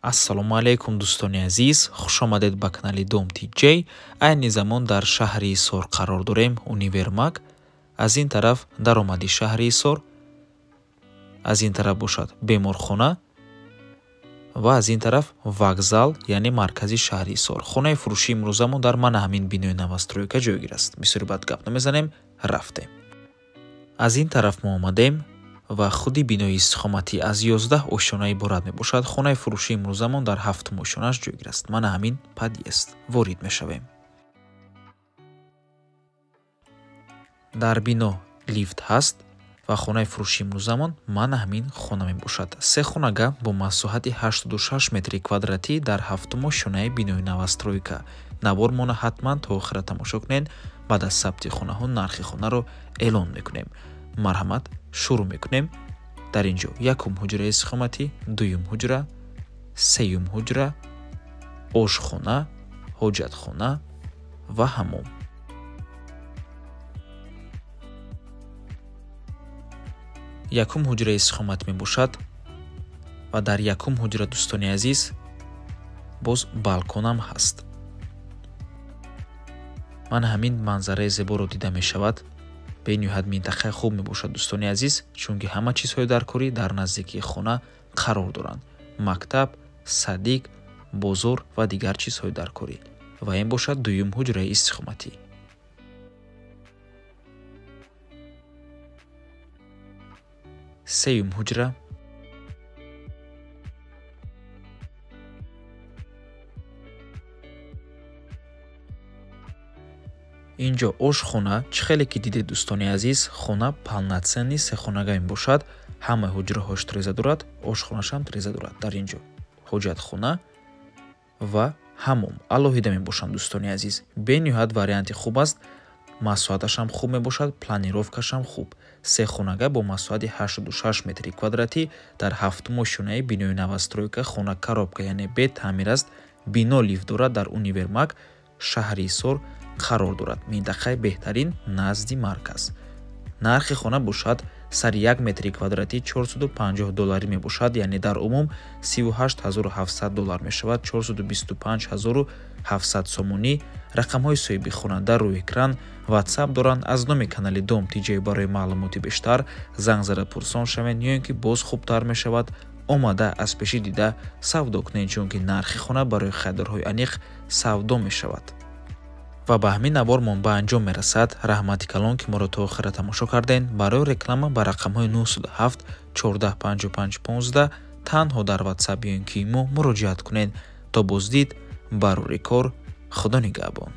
Ассалому алайкум, дӯстони азиз, хуш омадед ба канали Дом TJ. Айни замон дар шаҳри Ҳисор қарор дорем, Универмаг. Аз ин тараф даромади шаҳри Ҳисор, аз ин тараф бошад беморхона ва аз ин тараф вокзал, яъне маркази шаҳри Ҳисор. Хонаи фурӯшии имрӯзамон дар мана ҳамин бинои новостройка ҷойгир аст. Бисёри бад гап намезанем, рафтем. Аз ин тараф мо омадем ва худи бинои истиқоматӣ аз 11 ошёна иборат мебошад. Хонаи фурӯшии имрӯзамон дар ҳафтум ошёнааш ҷойгир аст. Мана ҳамин подъезд. Ворид мешавем. Дар бино лифт ҳаст ва хонаи фурӯшии имрӯзамон мана ҳамин хона мебошад. Се хонага бо масоҳати 86 метри квадратӣ дар ҳафтум ошёнаи бинои новостройка. Навормона ҳатман то охира тамошо кунед. Баъд аз сабти хонаҳо нархи хонаро эълон мекунем. Марҳамат, шурӯъ мекунем. Дар ин ҷо якум ҳуҷраи истиқоматӣ, дуюм ҳуҷра, сеюм ҳуҷра, ошхона, ҳоҷатхона ва ҳамом. Якум ҳуҷраи истиқомат мебошад ва дар якум ҳуҷра, дӯстони азиз, боз балконам ҳаст. Ман ҳамин манзараи зеборо дида мешавад. Бениҳоят минтақаи хуб мебошад, дӯстони азиз, чунки ҳама чизҳои даркорӣ дар наздикии хона қарор доранд. Мактаб, садик, бозор ва дигар чизҳои даркорӣ. Ва ин бошад дуюм ҳуҷраи истиқоматӣ. Сеюм ҳуҷра, инҷо ошхона. Чӣ хеле ки дидед, дӯстони азиз, хона полноценный сехонага мебошад. Ҳамаи ҳуҷраҳош треза дорад, ошхонашам треза дорад. Дар инҷо ҳоҷатхона ва ҳамом алоҳида мебошанд, дӯстони азиз. Бениҳоят варианти хуб аст, масоҳаташам хуб мебошад, планировкашам хуб. Се хонага бо масоҳати 86 метри квадратӣ дар ҳафтум ошёнаи бинои новостройка. Хона коробка, яъне бетаъмир аст. Бино лифт дорад, дар Универмаг шаҳри Ҳисор қарор дорад. Минтақаи беҳтарин назди марказ. Нархи хона бошад сари 1 метри квадратӣ 450 долларӣ мебошад, яъне дар умум 38700 доллар мешавад, 425700 сомонӣ. Рақамҳои соҳиби хона дар рӯи экран, WhatsApp доранд. Аз номи канали Дом TJ барои маълумоти бештар занг зада пурсон шавед, ё ин ки боз хубтар мешавад омада аз пешӣ дида савдо кунед, чунки нархи хона барои харидорҳои аниқ савдо мешавад. Ва ба ҳамин навормон ба анҷом мерасад. Раҳмати калон, ки моро то охира тамошо кардем. Барои реклама ба рақамҳои 907 14 55 15 танҳо дар WhatsApp ё ин ки имо муроҷиат кунед. То боздид, барори кор, Худо нигаҳбон.